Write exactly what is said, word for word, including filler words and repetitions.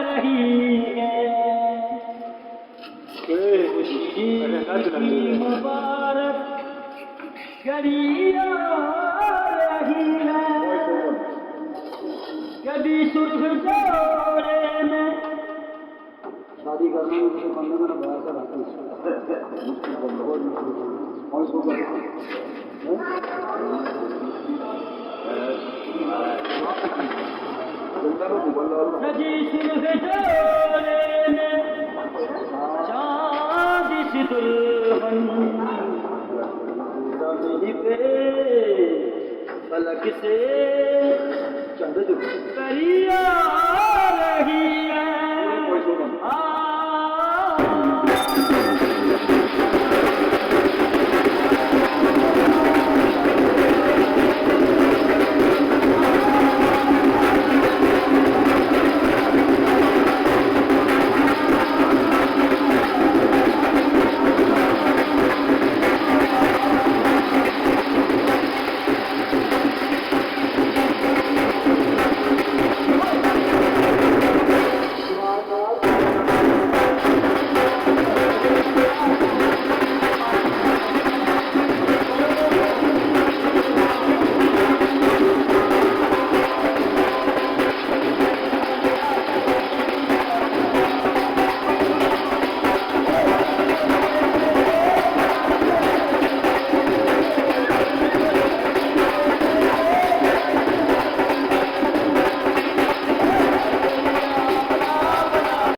رہی ہے، خوشی کی مبارک گھڑی آ رہی ہے۔ کبھی سرخ جوڑے میں شادی کرنا ہے، مجھے بندے میں بڑا سا رکھتی۔ کون سو کرنا؟ سجی سرخ جوڑے میں چاند سی دلہن، زمین پہ فلک سے چند پری آ